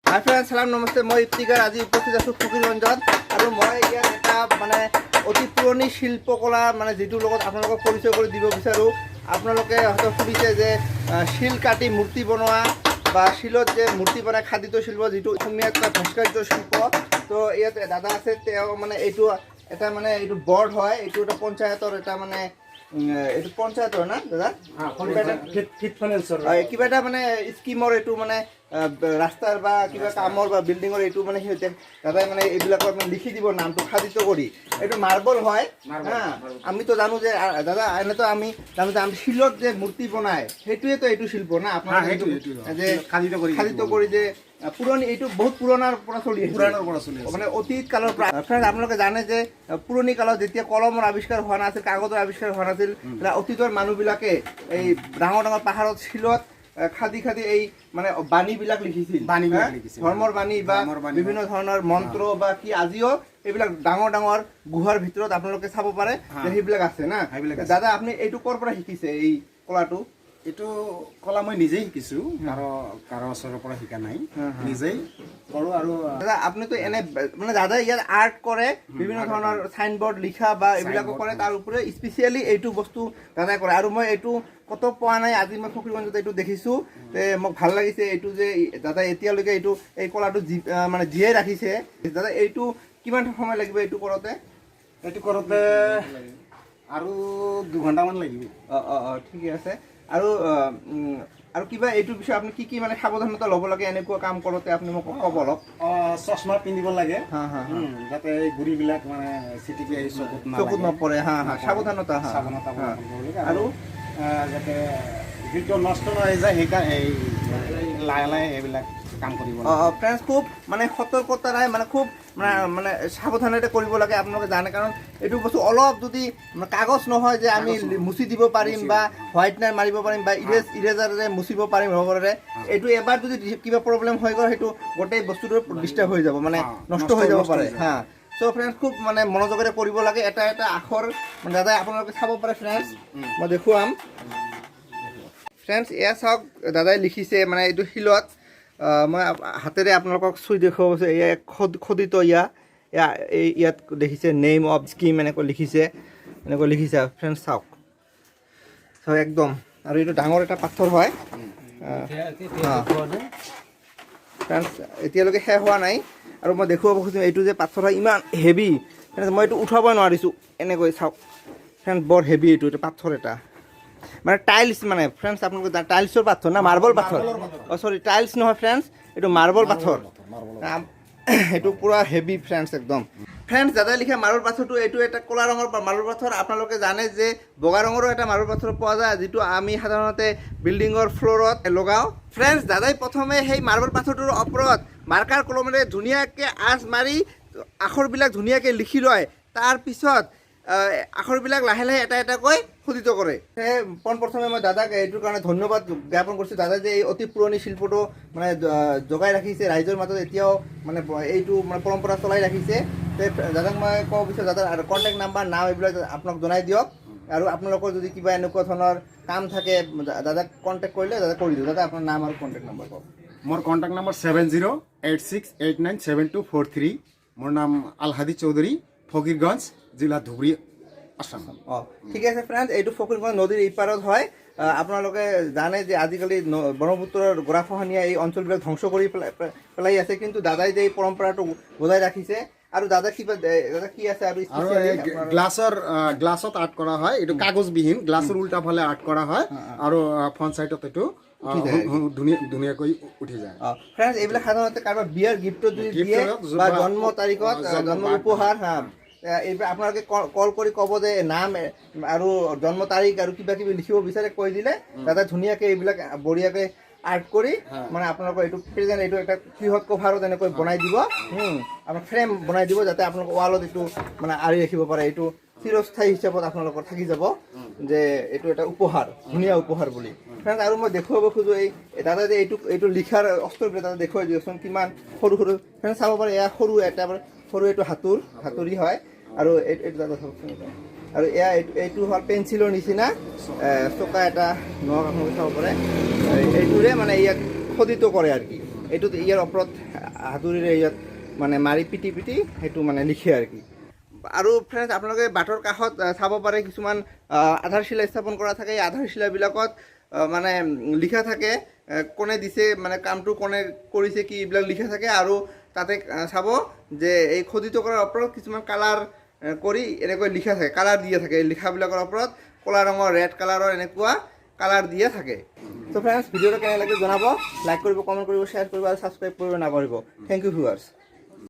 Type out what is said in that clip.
হাই friend, চালাম, নমস্তে। মই ইফতিকাৰ, আজি উপস্থিত আছোঁ ফকীৰগঞ্জত আৰু মই ইয়াত এটা মানে অতি পুৰণি শিল্পকলা, মানে যিটোৰ লগত আপোনালোকক পৰিচয় কৰি দিব বিচাৰোঁ। আপোনালোকে হয়তো শুনিছে যে শিল কাটি মূৰ্তি বনোৱা বা শিলত যে মূৰ্তি বনাই খাদিত শিল্প, যিটো অসমীয়াত কয় ভাস্কৰ্য শিল্প। তো ইয়াত দাদা আছে, তেওঁ মানে এইটো এটা মানে এইটো বৰ্ড হয়, এইটো এটা পঞ্চায়তৰ এটা মানে এইটো পঞ্চায়তৰ না দাদা? কিবা এটা হয়, কিবা এটা মানে স্কিমৰ এইটো মানে ৰাস্তাৰ বা কিবা কামৰ বা বিল্ডিঙৰ এইটো মানে সিহঁতে দাদাই মানে এইবিলাকৰ মানে লিখি দিব নামটো খাদিত কৰি। এইটো মাৰ্বল হয়। হা, আমিতো জানো যে দাদা, এনেতো আমি জানো যে আমি শিলত যে মূৰ্তি বনায়, সেইটোৱেতো এইটো শিল্প না আপোনালোকে? সেইটো, যে খাদিত কৰি। খাদিত কৰি যে পুৰণি, এইটো বহুত পুৰণাৰ পৰা চলি আহিছে। পুৰাণৰ পৰা চলি আছে। মানে অতীত কালৰ পৰা। ফ্ৰেণ্ড, আপোনালোকে জানে যে পুৰণি কালত যেতিয়া কলমৰ আৱিষ্কাৰ হোৱা নাছিল, কাগজৰ আৱিষ্কাৰ হোৱা নাছিল, তেতিয়া অতীতৰ মানুহবিলাকে এই ডাঙৰ ডাঙৰ পাহাৰত শিলত খাদি খাদি এই মানে বাণীবিলাক লিখিছিল। বাণীবিলাক হা? লিখিছিল। ধৰ্মৰ বাণী বা ধৰ্মৰ বাণী। বিভিন্ন ধৰণৰ মন্ত্ৰ বা কি, আজিও এইবিলাক ডাঙৰ ডাঙৰ গুহাৰ ভিতৰত আপোনালোকে চাব পাৰে যে সেইবিলাক আছে না। সেইবিলাক আছে। দাদা, আপুনি এইটো ক'ৰ পৰা শিকিছে এই কলাটো? এইটো কলা মই নিজেই শিকিছোঁ, কাৰো কাৰো ওচৰৰ পৰা শিকা নাই। নিজেই কৰোঁ আৰু দাদা, আপুনিতো এনে মানে দাদা ইয়াত আৰ্ট কৰে, বিভিন্ন ধৰণৰ চাইনবৰ্ড লিখা বা এইবিলাকো কৰে, তাৰ উপৰি স্পেচিয়েলি এইটো বস্তু দাদাই কৰে। আৰু মই এইটো ক'তো পোৱা নাই, আজি মই ফকীৰগঞ্জত এইটো দেখিছোঁ। তে মোক ভাল লাগিছে এইটো যে দাদা এতিয়ালৈকে এইটো এই কলাটো মানে জীয়াই ৰাখিছে। দাদা, এইটো কিমান সময় লাগিব এইটো কৰোঁতে? এইটো কৰোঁতে আৰু 2 ঘণ্টামান লাগিব। অঁ অঁ অঁ ঠিকে আছে। আৰু আৰু কিবা এইটোৰ বিষয়ে আপুনি কি কি মানে সাৱধানতা ল'ব লাগে এনেকুৱা কাম কৰোঁতে, আপুনি মোক ক'ব অলপ। অঁ, চশমা পিন্ধিব লাগে। হা হা হা যাতে এই গুড়িবিলাক মানে চিটিকি আহি চকুত চকুত নালাগে। নপৰে, হা হা, সাৱধানতা, হা। সাৱধানতা অৱলম্বন কৰিব লাগে। আৰু আৰু যাতে শিলটো নষ্ট হৈ যায়, সেইকাৰণে এই লাহে লাহে এইবিলাক কাম কৰিব লাগে। অঁ, ফ্ৰেণ্ডছ, খুব মানে সতৰ্কতাৰে, মানে খুব মানে মানে সাৱধানেৰে কৰিব লাগে। আপোনালোকে জানে, কাৰণ এইটো বস্তু অলপ যদি মানে কাগজ নহয় যে আমি কাগজ নহয়। মুচি দিব পাৰিম বা হোৱাইটনাৰ মাৰিব পাৰিম বা ইৰেজাৰেৰে মুচিব পাৰিম ৰবৰেৰে। এইটো এবাৰ যদি কিবা প্ৰব্লেম হৈ গ'ল, সেইটো গোটেই বস্তুটো ডিষ্টাৰ্ব হৈ যাব, মানে নষ্ট হৈ যাব নষ্ট পাৰে। হৈ যাব। হা, চ' ফ্ৰেণ্ডছ, খুব মানে মনোযোগেৰে কৰিব লাগে এটা এটা আখৰ। মানে দাদাই, আপোনালোকে চাব পাৰে ফ্ৰেণ্ডছ, মই দেখুৱাম। ফ্ৰেণ্ডছ, এয়া চাওক, দাদাই লিখিছে মানে এইটো শিলত। মই হাতেৰে আপোনালোকক চুই দেখুৱাব বিচাৰোঁ। এয়া খোদিত, ইয়া এয়া এই ইয়াত দেখিছে নেম অফ স্কিম এনেকৈ লিখিছে, এনেকৈ লিখিছে। ফ্ৰেণ্ডছ, চাওক চাওক একদম। আৰু এইটো ডাঙৰ এটা পাথৰ হয়। ফ্ৰেণ্ডছ, এতিয়ালৈকে শেষ হোৱা নাই আৰু মই দেখুৱাব খুজিছোঁ এইটো যে পাথৰ হয়, ইমান হেভি। ফ্ৰেণ্ডছ, মই এইটো উঠাবই নোৱাৰিছোঁ। এনেকৈ চাওক ফ্ৰেণ্ড, বৰ হেভি এইটো। এইটো পাথৰ এটা মানে টাইলছ, মানে ফ্ৰেণ্ডছ, আপোনালোকে টাইলছৰ পাথৰ না মাৰ্বল পাথৰ? অঁ, চৰি, টাইলছ নহয় ফ্ৰেণ্ডছ, এইটো মাৰ্বল পাথৰ। এইটো পূৰা হেভি ফ্ৰেণ্ডছ, একদম। ফ্ৰেণ্ডছ, দাদাই লিখা মাৰ্বল পাথৰটো এইটো এটা ক'লা ৰঙৰ মাৰ্বল পাথৰ। আপোনালোকে জানে যে বগা ৰঙৰো এটা মাৰ্বল পাথৰ পোৱা যায়, যিটো আমি সাধাৰণতে বিল্ডিঙৰ ফ্ল'ৰত লগাওঁ। ফ্ৰেণ্ডছ, দাদাই প্ৰথমে সেই মাৰ্বল পাথৰটোৰ ওপৰত মাৰ্কাৰ কলমেৰে ধুনীয়াকৈ আঁচ মাৰি আখৰবিলাক ধুনীয়াকৈ লিখি লয়। তাৰপিছত আখৰবিলাক লাহে লাহে এটা এটাকৈ খোদিত কৰে। সেয়ে পোনপ্ৰথমে মই দাদাক এইটোৰ কাৰণে ধন্যবাদ জ্ঞাপন কৰিছোঁ, দাদা যে এই অতি পুৰণি শিল্পটো মানে জগাই ৰাখিছে ৰাইজৰ মাজত, এতিয়াও মানে এইটো মানে পৰম্পৰা চলাই ৰাখিছে। তে দাদাক মই ক'ব বিচাৰোঁ, দাদাৰ আৰু কণ্টেক্ট নাম্বাৰ, নাম এইবিলাক আপোনাক জনাই দিয়ক। আৰু আপোনালোকৰ যদি কিবা এনেকুৱা ধৰণৰ কাম থাকে, দাদাক কণ্টেক্ট কৰিলে দাদা কৰি দিব। দাদা, আপোনাৰ নাম আৰু কণ্টেক্ট নাম্বাৰ কওক। মোৰ কণ্টেক্ট নম্বৰ 7086897243। মোৰ নাম আলহাদি চৌধুৰী, ফকীৰগঞ্জ, জিলা ধুবুৰী, আছাম। অঁ, ঠিক আছে ফ্ৰেণ্ড। এইটো ফকীৰগঞ্জ নদীৰ ইপাৰত হয়। আপোনালোকে জানে যে আজিকালি ব্ৰহ্মপুত্ৰৰ গৰাখহনীয়া এই অঞ্চলবিলাক ধ্বংস কৰি পেলাই পেলাই আছে, কিন্তু দাদাই যে এই পৰম্পৰাটো বজাই ৰাখিছে। আৰু দাদা, কিবা দাদা কি আছে আৰু আৰু specially এই গ্লাছত আৰ্ট কৰা হয়। এইটো কাগজবিহীন, গ্লাছৰ উল্টা ফালে আৰ্ট কৰা হয় আৰু ফ্ৰণ্ট চাইডত এইটো ধুনীয়াকৈ উঠি যায়। অঁ ফ্ৰেণ্ডছ, এইবিলাক সাধাৰণতে কাৰোবাৰ বিয়াৰ গিফ্টত যদি দিয়ে গিফ্টত বা জন্ম তাৰিখত, জন্ম উপহাৰ, হা, এইবিলাক আপোনালোকে কল কৰি ক'ব যে নাম আৰু জন্ম তাৰিখ আৰু কিবা কিবি লিখিব বিচাৰে, কৈ দিলে দাদা ধুনীয়াকৈ এইবিলাক বঢ়িয়াকৈ আৰ্ট কৰি মানে আপোনালোকৰ এইটো প্ৰেজেণ্ট, এইটো এটা কিহত কভাৰত এনেকৈ বনাই দিব, আপোনাৰ ফ্ৰেম বনাই দিব, যাতে আপোনালোকৰ ৱালত এইটো মানে আঁৰি ৰাখিব পাৰে। এইটো চিৰস্থায়ী হিচাপত আপোনালোকৰ থাকি যাব যে এইটো এটা উপহাৰ, ধুনীয়া উপহাৰ বুলি। ফ্ৰেণ্ডছ, আৰু মই দেখুৱাব খোজোঁ এই দাদা যে এইটো এইটো লিখাৰ অস্ত্ৰবিলাক দাদা দেখুৱাই দিয়কচোন, কিমান সৰু সৰু। ফ্ৰেণ্ডছ, চাব পাৰে, এয়া সৰু এটা সৰু এইটো হাতুৰি হয়। আৰু এইটো দাদা চাওকচোন এইটো। আৰু এয়া এইটো হ'ল পেঞ্চিলৰ নিচিনা চকা এটা নখ, আপোনালোকে চাব পাৰে। এইটোৰে মানে ইয়াক খোদিত কৰে আৰু কি। এইটোত ইয়াৰ ওপৰত হাতুৰীৰে ইয়াত মানে মাৰি পিটি পিটি সেইটো মানে লিখে আৰু কি। আৰু ফ্ৰেণ্ডছ, আপোনালোকে বাটৰ কাষত চাব পাৰে কিছুমান আধাৰশিলা স্থাপন কৰা থাকে। এই আধাৰশিলাবিলাকত মানে লিখা থাকে, কোনে দিছে, মানে কামটো কোনে কৰিছে কি, এইবিলাক লিখা থাকে। আৰু তাতে চাব যে এই খোদিত কৰাৰ ওপৰত কিছুমান কালাৰ কৰি এনেকৈ লিখা থাকে, কালাৰ দিয়া থাকে। এই লিখাবিলাকৰ ওপৰত ক'লা ৰঙৰ, ৰেড কালাৰৰ এনেকুৱা কালাৰ দিয়া থাকে। ত' ফ্ৰেণ্ডছ, ভিডিঅ'টো কেনে লাগে জনাব, লাইক কৰিব, কমেণ্ট কৰিব, শ্বেয়াৰ কৰিব আৰু ছাবস্ক্ৰাইব কৰিব নাপাহৰিব। Thank you viewers.